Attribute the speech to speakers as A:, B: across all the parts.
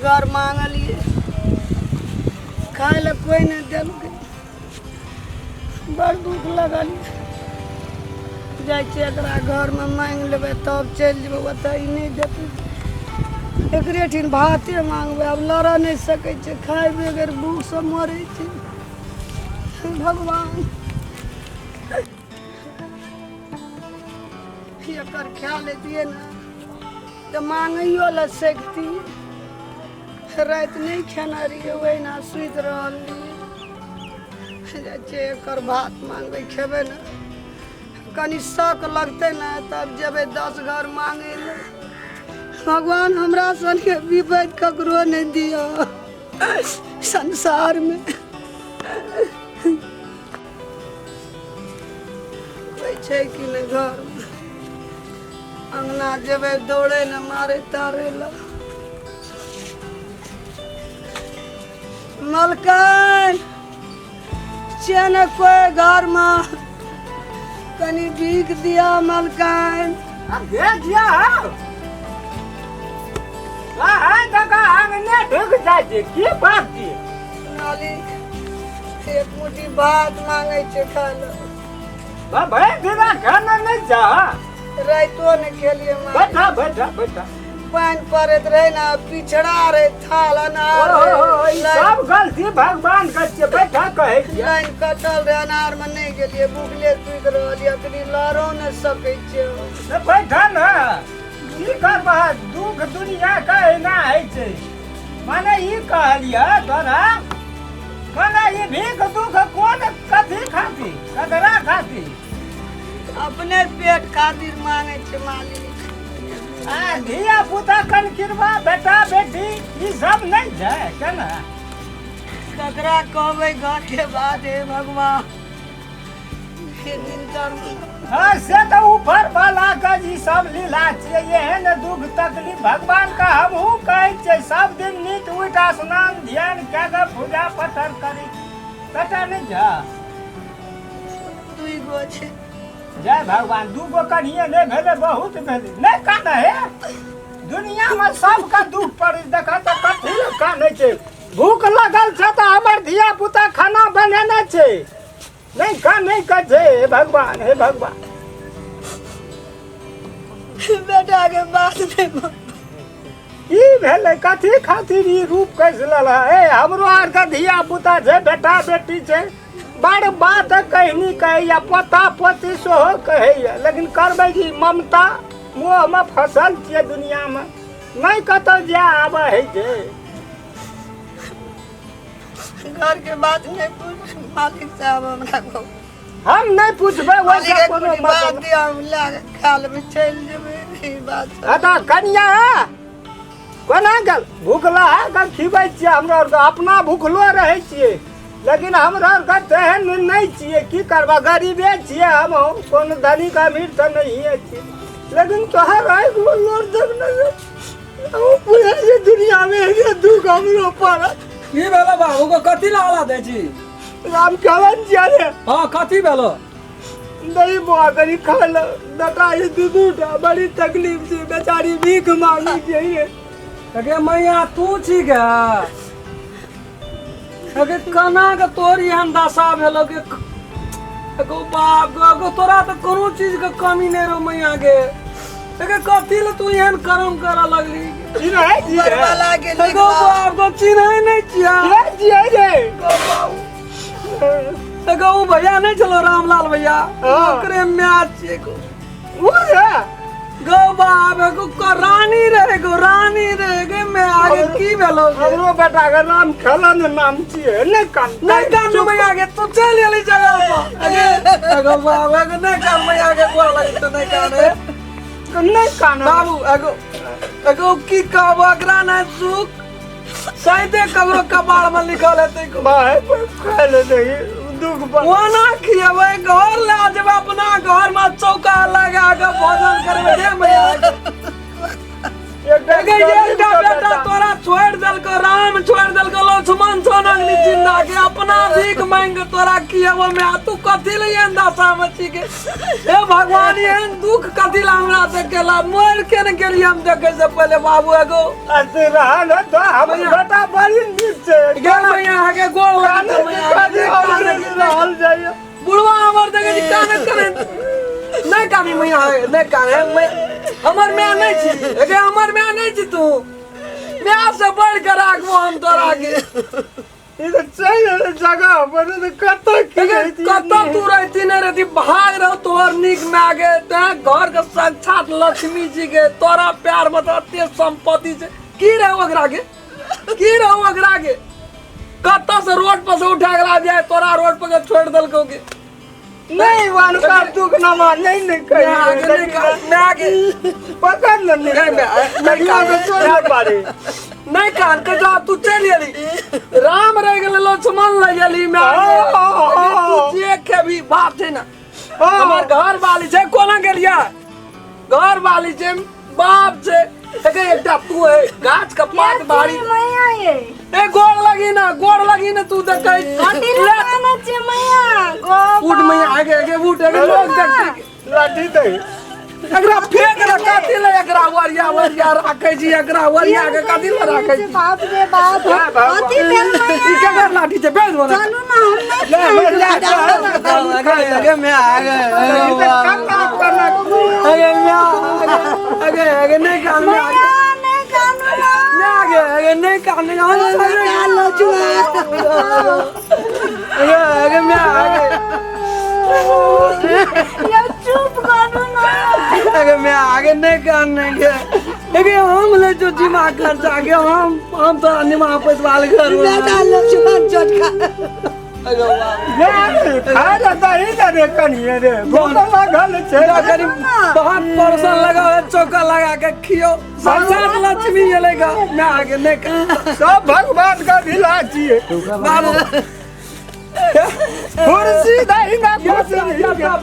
A: घर मांगलियै, खाय लए कोइ नहि देलकै, बड़ दुख लगल। जाइ छियै एकरा घरमे मांगि लेबै तब चलि जेबै, ओतऽ ई नहि देतै। एकरे ठिन भाते मांगबै, आब लड़ऽ नहि सकै छियै, खाय बगैर भूखसँ मरै छै। भगवान, एकर खा लेतियै ने तऽ मांगैयो लए सकती। राति नहि खेने रहियै, ओहिना सुति रहल रहियै। जाइ छियै एकर भात मांगबै, खेबै ने कनि शक लगतै ने तब जेबै 10 घर मांगै लए। भगवान, हमरा सनके विपत्ति ककरो नहि दिअ संसारमे। कोइ छै कि नहि घरमे? अङ्गना जेबै दौड़े ने मारे तारे लए। मलकान छियै ने कोइ घरमे? कनि भीख दिअ मलकान।
B: अब भेज दिया हौ। अहाँ जकाँ आंगने ढुकि जाइ छी, की बात छी?
A: मालिक, एक मुट्ठी भात मांगै छै खाय लए।
B: भरि दिना खाना नहि जा?
A: राइतो नहि खेलियै मालिक।
B: बैठा बैठा बैठा।
A: पानि पड़ैत रहै ने, पिछड़ा रहै, थाल अनार।
B: ओ, ई सब गलती भगवान के छियै। बैठा कहै छियै।
A: लाइन कटल रहै, अनार मे नहि गेलियै, भूखले सुति रहलियै। अखनी लड़ो नहि सकै छियै।
B: से बैठा ने, की करबह, दुख दुनिया के एना होइ छै। माने ई कहलियै तोरा, माने ई भीख दुख कोन कथी खातिर, ककरा खातिर?
A: अपने पेट खातिर मांगै छै मालिक।
B: आ धिया पुता, कनकिरबा, बेटा बेटी ई सब नहि छै केना?
A: ककरा कहबै घर के बात, हे भगवान? हे दिनकर।
B: हाँ, से तऽ ऊपर वाला के ई सब लीला छियै। एहन दुख तकलीफ भगवान के हमहूँ कहै छियै, सब दिन नित उठि स्नान ध्यान कए कऽ पूजा पठन करी। बेटा नहि जा?
A: दुइ गो छै।
B: जय भगवान, दू गो कनिए नहि भेलै, बहुत भेलै। नहि कानै हे, दुनियामे सबके दुख पड़ै। देख तऽ कथी लए कानै छै? भूख लगल छै तऽ हमर धिया पुता खाना बनेने छै। नहि कानै के छै। हे भगवान, हे भगवान।
A: बेटा के बात नहि मान।
B: की भेलै? कथी खातिर ई रूप कसि लेलह? हे, हमरो आरके धिया पुता छै, बेटा बेटी छै, बड़ बात कहनी कहैया, पोता पोती सेहो कहैया, लेकिन करबै की? ममता मोहमे फसल छियै। दुनियामे नहि कतौ जाय आबै होइ छै।
A: घर के बात नहि पूछ मालिक साहब, हमरा को
B: हम नहि पूछबै
A: मालिक,
B: ओहिसँ
A: एक
B: कोनो
A: मुट्ठी भात
B: मतलब।
A: दिअ, हम लए कऽ खा लेबै, चलि जेबै। ई बात सब।
B: हँ तऽ कनिया कोना गेल? भुखला के खिबै छियै। हमरा आरके अपना भुखलो रहै छियै, लेकिन हमरा आरके तेहन नहि छियै। की करबा, गरीबे छियै हम, कोनो धनिक अमीर तऽ नहिए छियै। लेकिन तोहर आँखिमे लोर देखने से हम बुझै छियै दुनियामे एहने दुख हमरो पड़त।
C: की भेलो बाबू को? कथी ला हल्ला दै छी?
B: राम कहलन छियै रे।
C: हाँ, कथी भेलो?
B: नहीं बुआ, कनी खा लो। बेटा ई दू दू टा बड़ी तकलीफ छै, बेचारी भीख मांगे छै रे।
C: अगे मैया, तू छी गे? अगे केना के तोर एहन दशा भेलो के? एगो बाप गो, एगो तोरा तऽ कोनो चीज के कमी नहि रहो मैया गे। अगे कथी ले तू एहन कर्म करऽ लगली?
B: चिन्है छियै?
A: ऊपरवाला के
C: एगो
A: लिखला।
C: बाप गो, चिन्है नहि छियै?
B: चिन्है छियै रे?
C: एगो ओ भैया नहि छलो, रामलाल भैया?
B: हाँ।
C: ओकरे माय छियै गो।
B: ओ रे?
C: गो बाप, एगो रानी रहे गो, रानी रहे गे मैं आगे। की भेलो गे?
B: हमरो बेटा के नाम खेलन नाम छियै। नहि कान।
C: नहीं कान मैया गे, तू चल एली जगह पर। अगे एगो बाप, एगो नहीं कान मैया गे, बुआ लगी तो नहीं कान है।
B: नहि कान।
C: बाबू, एगो एगो की कहबो, एकरा नहीं सुख शायदे ककरो कपार में लिखल हेतै।
B: भाय, खाय ले नहीं दुख पर।
C: ओना खिएबै, घर लए जेबै, अपना घर में चौका लगा के भोजन करबै रे मैया गे।
B: एकटा
C: अगे
B: गरीब
C: एकटा
B: के
C: बेटा तोरा छोड़ि देलको राम, छोड़ि देलको लक्ष्मण, छौ नगनी जिंदा के अपना भीख मांगि के तोरा खिएबो में, आ तू कथी ले एहन दशा? दशा में छी के हे भगवान एहन दुख कथी ला हमरा से केला मर के ने गेली हम देखे से पहले बाबू एगो
B: ऐसे रहल तो हमर बेटा बड़ी नीक छै।
C: गेल मैया आगे गोड़ लगतै मैया आगे
B: रहल जाइए।
C: बुढ़वा हमर देखे छी काने काने नहीं कानी मैया नहीं काने मैं हमर माय नहीं छी एगे हमर माय नहीं छी तू माय से बढ़ के राखबो हम तोरा के।
B: ई तऽ चलि गेलै जगह पर तऽ कतऽ की
C: एगे
B: रहितियै?
C: कतऽ तू रहती नहीं रहती भाग रहो तोहर नीक माय के तैं घर के साक्षात लक्ष्मी जी के तोरा प्यार में तऽ एते संपत्ति छै की रहो ओकरा के की रहो ओकरा के कतऽ से रोड पर से उठा के ला जाए तोरा रोड पर के छोड़ देलकौ के।
B: नहीं वानका दुख नमा नहीं नहीं
C: मैं आगे नहीं मैं आगे
B: पकड़ ले
C: नहीं मैं नहीं
B: कान पारे
C: नहीं कान के जा तू चल गेली राम रह गेल लक्ष्मण लग गेली मैं आगे तू जे खेबी बाप छै ना हमर घर वाली छै कोना गेलिया घर वाली छै बाप छै एके एकटा तू है गाछ के पात बारी
A: मैया ये
C: ए गोड़ लगी ना गोड़ लगी ना तू देखै
A: कथी लए कानै छियै मैया गो
C: उठ मैया आगे आगे उठ आगे लोग देखते
B: लाठी दे
C: एकरा फेंक ना कथी ले एकरा वरिया वरिया राखै छी एकरा वरिया के कथी ले राखै छी
A: बाप रे बाप कथी भेल मैया
C: ई केकर लाठी छै भेज बोला
A: चलू ना हम नहीं
B: ले
C: आगे आगे मैं आगे आगे मैं आगे आगे नहीं काम मैं आगे
A: मैया नहीं कानू ना
C: मैं आगे आगे नहीं काम नहीं आगे आगे मैं आगे
A: यौ चुप करू ना
C: आगे मैं आगे नहीं करने के लेकिन हम ले जो जिमा खर्चा के हम तो निमा पैसवाल घर
A: बेटा लक्ष्मण चोटका
C: अरे बाप
B: खाय ला दही दे रे कनिए रे भूख लागल छै।
C: पूरा करीब बहुत परसन लगा है चौका लगा के खियो साक्षात लक्ष्मी एलेगा मैं आगे नहीं कर
B: सब भगवान का ढीला छियै।
C: बाबू
B: कुर्सी दही ना कुर्सी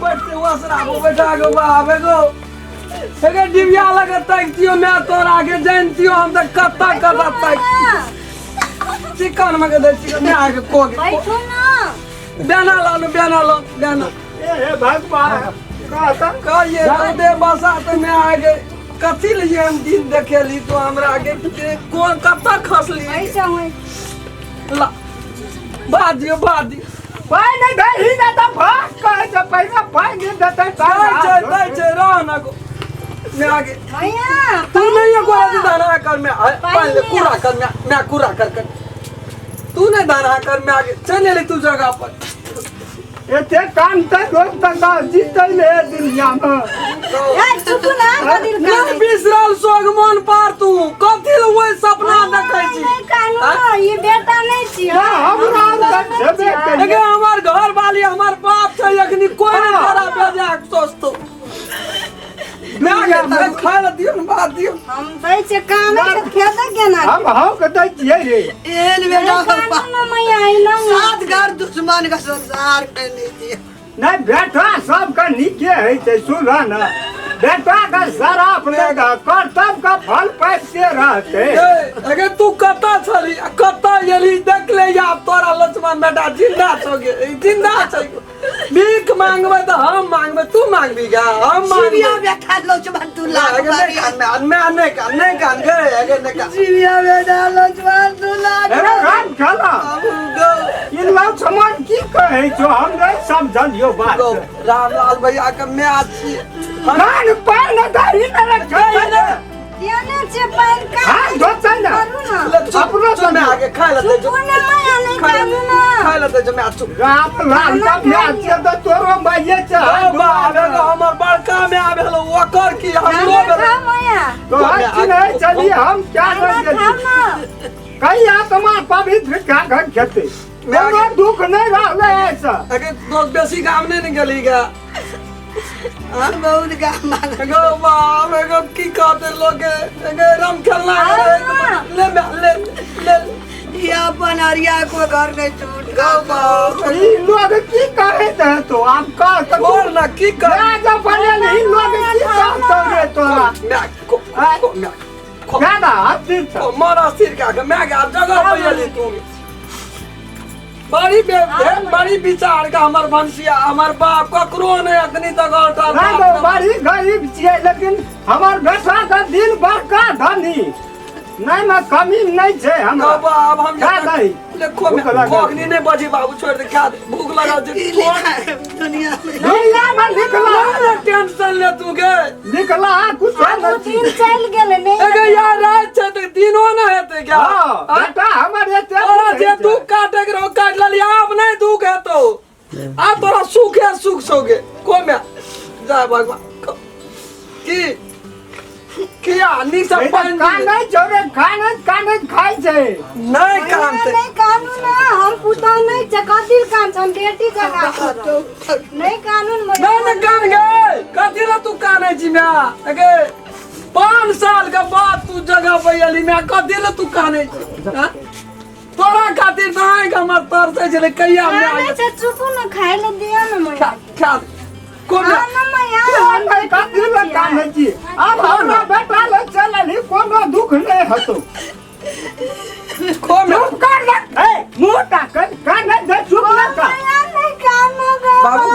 C: बैठते वसरा बैठा गो बाप एगो एगे डिबिया लगे तकतियो मैं तोरा आगे जानतियो हम तऽ कत्ता कत्ता तक चिकन में के दै चिकन मैं आगे को
A: बैठू ना
C: बेना लानु बेना लो बेना
B: ए हे भगवान कहता
C: कहिए तो दे बसा तो मैं आगे कथी लिए हम दिन देखेली तो हमरा आगे कोन कत्ता खसली
A: ऐसा होय
C: ला बाद दियो बाद दियो
B: पाइ नहि दही ने तऽ भाग कहै छै पैसा पाइ नहि देतै
C: दै छै दै छै रह ना को मैं आगे
A: भैया
C: तू नहीं है कोई दाना कर मैं पहले कुरा कर मैं कुरा कर कर तू नहीं दाना कर मैं आगे चले ले तू जगह पर
B: एते काम तऽ लोक तऽ जीतै ले दुनियामे।
A: ए चुप ना कथी
C: नहीं बिसरल सोग मन पार तू कथी ले ओहि सपना देखै छी
A: नहीं कानू ना ई बेटा नहीं छी
B: ना हमरा आर तऽ छेबे
C: एगे
B: करियै।
C: हमर घर वाली हमर बाप छै अखनी कोई नहीं तोरा बेजा के सोचतो मैं आगे मैं खाय ला दियो न बात दियो
A: हम दै छै कानै छै खेतै केना
B: हम हौ के दै छियै रे।
D: एहन बेटा
A: कानू ना मैया अइना
D: सात घर दुश्मन का संसार फैले दिया।
B: नहि बेटा सबके नीके होइ छै सुनह ने बेटा के शराब ले दह कर्तव्य के फल पाबिते रहतै।
C: अगे तू कतऽ छली आ कतऽ गेली देख ले आब तोरा लक्ष्मण बेटा जिंदा छौ गे जिंदा छै भीख मांगबै तऽ हम मांगबै तू मांगबी गा हम
D: शिविया
C: मांगबै
D: बेटा लक्ष्मण तू लाख
C: अगे नहीं कान मैं मैं नहीं कान नहीं कान गे अगे नहीं कान
D: शिविया बेटा लक्ष्मण तू लाख
B: हे राम खेला
C: बाबू गो
B: ई लक्ष्मण की कहै छौ हम नहि समझलियौ बात।
C: गो रामलाल भैया के मैं छी
B: कान पानि दही ने रखै
A: केने छै पानि का
B: हाथ धोतै ने
A: करू ना
C: ले चुप
B: अपनो
C: चुप मैं आगे खाय लते
A: चुप ना मैया नहीं कानू ना
C: खाय लते जो मैं चुप
B: राम लाल का ब्याह छियै तऽ तोरो माइये छै।
C: ओ बाप रे हमर बड़का में आबेलो ओकर की हमरो
A: खाना
C: भेलो
A: खा मैया
B: तो चिन्है छलियै हम क्या
A: खाना
B: नहि
A: खा ना
B: कई आत्मा पवित्र का घर खेतै कोनो दुख नहि रहलै एहिसँ।
C: अगे दोस्त बेसी गाम नहीं ने गेली गा
D: बहुत गाम मांग
C: एगो बाप एगो की कहते लोग एगो राम खेलना
A: आओ ना।
C: ले ले ले
D: ये अपन अरिया को घर नहीं छूट
C: गो बाप
B: ई लोग की कहैत हेतौ आब कह तऽ
C: बोल ना की कर
B: राजा बनल ई लोग की कहतौ रे तोरा
C: मैं को को मैं को
B: ना ना अस्थिर छ
C: को मारा सिर का के मैं के जगह पर गेली तू बड़ी बड़ी विचार का हमर भनसिया हमर बाप ककरो नहीं अखनी तक अटल
B: नहीं तो बड़ी गरीब छियै लेकिन हमर बेटा के दिल बड़का धनी नहीं में कमी नहीं छै हमरा
C: बाबा अब हम
B: खा दही।
C: देखो
B: भूख लागल।
C: अखनी नहीं बची बाबू छोड़ दे खा दे भूख लगा छै
D: की लिखा है दुनिया में
B: दुनिया में लिखला
C: टेंशन ले तू के
B: लिखला कुछ
A: आब ओ दिन चलि गेलै नहि
C: एगे यार रात छै तऽ दिनो न हेतै क्या
B: हाँ बेटा हमर एते
C: तोरा जे दुख काटे के रहो काट लेली आब नहीं दुख हेतौ आब तोरा सुख है सुख सोगे कोमे जय भगवान की किया नी सब पानि
B: कानै छौ रे कानै कानै खाइ छै
C: नहीं कानते
A: नहीं कानून ना हम पुतहु नहीं छै कथी कान छै हम बेटी जकाँ करब नहीं कानून मैया
C: नहीं नहीं कान गए कथी ला तू कानै छी म्या अगे 5 साल के बाद तू जगह पे अली म्या कथी ला तू कानै छी हाँ? तोरा खातिर नहि हमर तरसै छलै कहिया म्या
A: कानै छै चुपू न खाय ले दिअ न मैया
C: खा खा कोन
A: हाँ न मैया हम
B: कानै
A: बेटी
B: कथी
A: नहि
B: लए
A: छियै।
B: कानै छी आब हमरा बेटा लग चल अली कोनो दुख नहि हेतौ
C: कोन
B: चुप कर ले ए मुँह ताकन कानै दे चुप न कर
A: मैया नहीं कानू गे
C: बाबू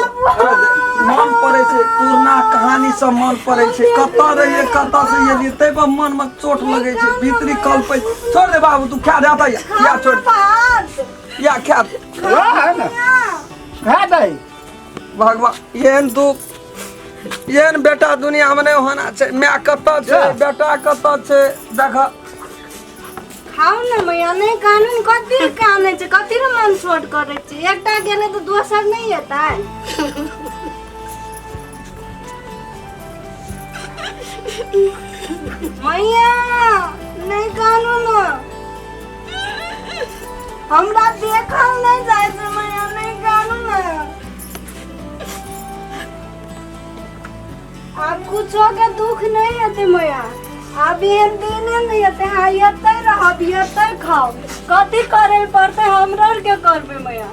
C: मन पड़ै छै पुरना कहानी सब मन पड़ै छै कतऽ रहियै कतऽ से एलियै ताहि पर मन मे चोट लगै छै भीतरी कलपै छोड़ दे बाबू तू खा दे आता या या छोड़
A: भात
C: या खा दे
B: रह ने खा दे
C: भगवान एहन दुख एहन बेटा दुनिया में नहीं होना छै माय कतऽ छै बेटा कतऽ छै देख
A: खाउ ने मैया नहि कानून कथी कानै छै कथी ले मन छोट करै छै एकटा गेलै तऽ दोसर नहि एतै मैया नहि कानू ने हमरा देखल नहि जाइ छै मैया नहि कानू ने आब कुछो के दुख नहीं हेतै मैया आब एहन दिने नहीं हेतै अहाँ एतै रहब एतै खाउ कथी करै पड़तै हमरो आरके करबै मैया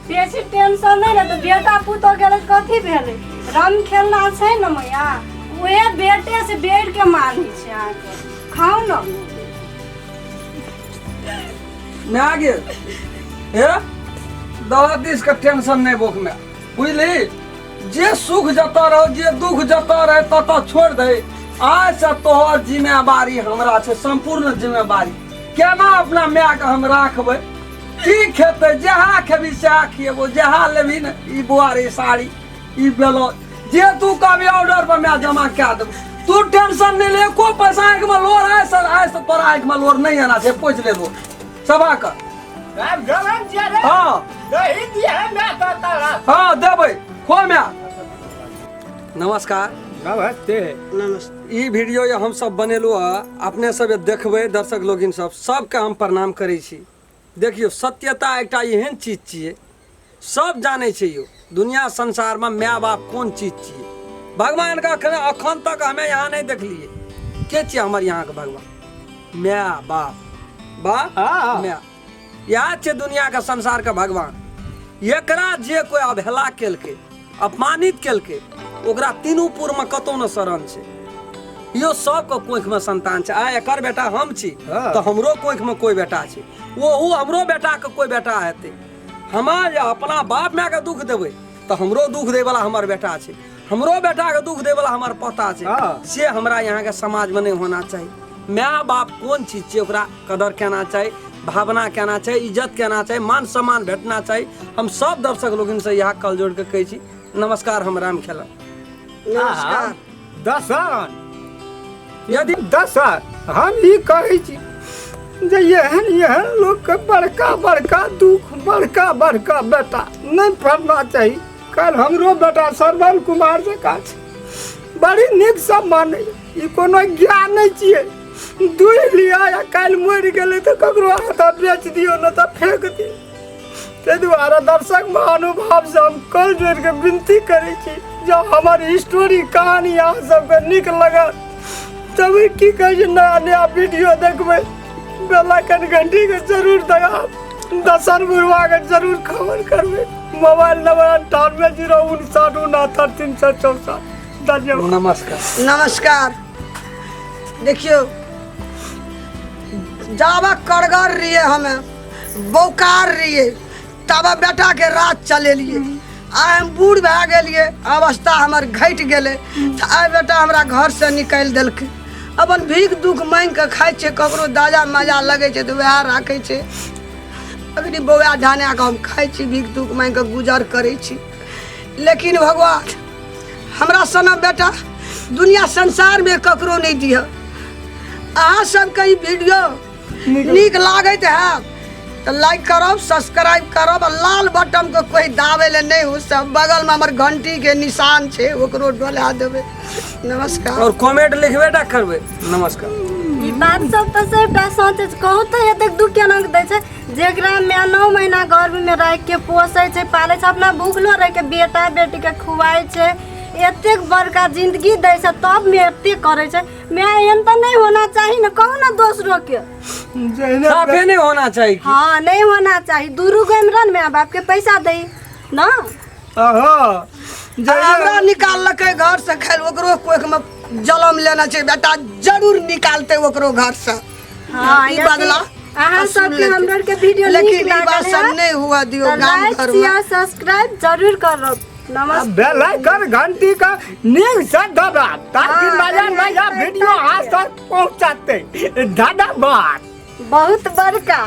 A: बेसी टेंशन नहीं रहतै बेटा पुतोह गेलै कथी भेलै रंग खेलना छै ने मैया उहे बेटे से बेर के मानै छै अहाँके खाउ ने
C: मैं गेल हे दवा दिस के टेंशन नहीं बोक में बुझली जे सुख जतऽ रहो जे दुख जतऽ रहे ततऽ छोड़ दे आज से तोहर जिम्मेवारी हमरा छै सम्पूर्ण जिम्मेवारी केना अपना माय के हम राखबै की खेतै जहाँ खेबी सएह खिएबो जहाँ लेबही ने ई बुआरी साड़ी ई बेलो जे तू कहबी ऑर्डर पर माय जमा कए देबो तू टेंशन नहीं ले एको पैसा आँखि में लोर आय से आय से तोरा आँखि में लोर नहीं आना छै पोछि लेबो सभा कर
B: आब गरम छियै रे
C: हाँ
B: दही दिए मैं तो तारा
C: हाँ देबै खो माय नमस्कार
B: नमस्ते
D: नमस्ते
C: ई वीडियो ये हम सब बनेलहुँ हँ अपने सब ये देखबै दर्शक लोगिन सब सबके हम प्रणाम करै छी देखियौ सत्यता एकटा एहन चीज छियै सब जानै छै यौ दुनिया संसारमे माय बाप कोन चीज छियै भगवानके अखन अखन तक हमे यहाँ नहि देखलियै के छियै हमर यहाँके भगवान माय बाप बाप
B: हाँ।
C: माय इएह छै दुनियाके संसारके भगवान एकरा जे कोइ अवहेला केलकै अपमानित केलकै ओकरा तीनू पुरमे कतहु ने शरण छै यो सबके कोखिमे संतान छै आइ एकर बेटा हम छी
B: हाँ।
C: तऽ हमरो कोखिमे कोइ बेटा छै ओहू हमरो बेटाके कोइ बेटा हेतै हमे जे अपना बाप मायके दुख देबै तऽ हमरो दुख दैवला हमर बेटा छै हमरो बेटाके दुख दैवला हमर पोता छै
B: हाँ।
C: से हमरा यहाँके समाजमे नहि होना चाही माय बाप कोन चीज छै ओकरा कदर केना चाही भावना केना चाही इज्जत केना चाही मान सम्मान भेटना चाही हम सब दर्शक लोकनिसँ इएह कल जोड़ि कऽ कहै छी नमस्कार हम राम खेलन
D: नमस्कार
B: दसन
C: यदि
B: दसन हम ई कहै छी जे एहन एहन लोकके बड़का बड़का दुख बड़का बड़का बेटा नहि पड़ना चाही काल्हि हमरो बेटा श्रवण कुमार जकाँ छै बड़ी नीकसँ मानै ई कोनो ज्ञान नहि छियै दुहि लिअ आ काल्हि मरि गेलै तऽ ककरो हाथ बेच दियौ नहि तऽ फेंक दियौ ताहि दुआरे दर्शक महानुभावसँ हम कल जोड़ि कऽ विनती करै छी जँ हमर स्टोरी कहानी अहाँ सबके नीक लागत तब की कहै छै नया नया वीडियो देखबै बेल आइकन घंटीके जरूर दबाब दर्शन बुढ़वाके जरूर खबर करबै मोबाइल नंबर 98 0 59 69 364। धन्यवाद।
C: नमस्कार।
D: नमस्कार। देखियौ जाबा करगर रहिए हमें बौकार रहिए तब बेटाके राज चलेलियै। आइ हम बूढ़ भए गेलियै, अवस्था हमर घटि गेलै, तऽ आइ बेटा हमरा घरसँ निकालि देलकै। अपन भीख दुख माँगि कऽ खाइ छियै, ककरो दाजा मजा लगै छै तऽ वएह राखै छै। अखनी बौआ ढाना कऽ हम खाइ छी, भीख दुख माँगि कऽ गुजर करै छी। लेकिन भगवान हमरा सनक बेटा दुनिया संसारमे ककरो नहि दिह। अहाँ सबके ई वीडियो नीक लागैत हैत तऽ लाइक करब, सब्सक्राइब करब, आ लाल बटन के कोई दाबे ले नहीं हो, सब बगल में हमर घंटी के निशान छै ओकरो डोला देबै। नमस्कार।
C: और कमेंट लिखबे टा करबै। नमस्कार।
A: ई बात सब तऽ सबटा सोचै छै, कहू तऽ एतेक दुख केना के दै छै, जेकरा माय 9 महीना गर्भ में राखि के पोसै छै, पालै छै, अपना भूखलो रहि के बेटा बेटी के खुआइ छै, एतेक बड़का जिंदगी दै छै, तब में एतेक करै छै। माय एहन तऽ नहीं होना चाही ने, कहू ने दोसरो के।
C: साफे नहीं होना चाहिए।
A: हाँ नहीं होना चाहिए। 2 गो में माय बाप के पैसा दे ना।
D: हमरा निकाललकै घर से, खैर ओकरो कोख में जलम लेना छै, बेटा जरूर निकालते ओकरो घर से।
A: हाँ,
D: ई बदला
A: अहाँ सबके हमरा के वीडियो
D: लेकिन
A: नीक
D: ई बात
A: लागल
D: सब
A: है
D: नहीं हुआ दियो
A: तऽ
D: गाम
A: लाइक
D: घर में।
A: शेयर सब्सक्राइब जरूर करब। नमस्कार।
B: बेल आइकन घंटी का नीक से दबा ताकि
A: हाँ,
B: नया
A: कनी
B: नया
A: like
B: video
A: कर
B: आज तक पहुंचाते। धन्यवाद।
A: बहुत बड़का।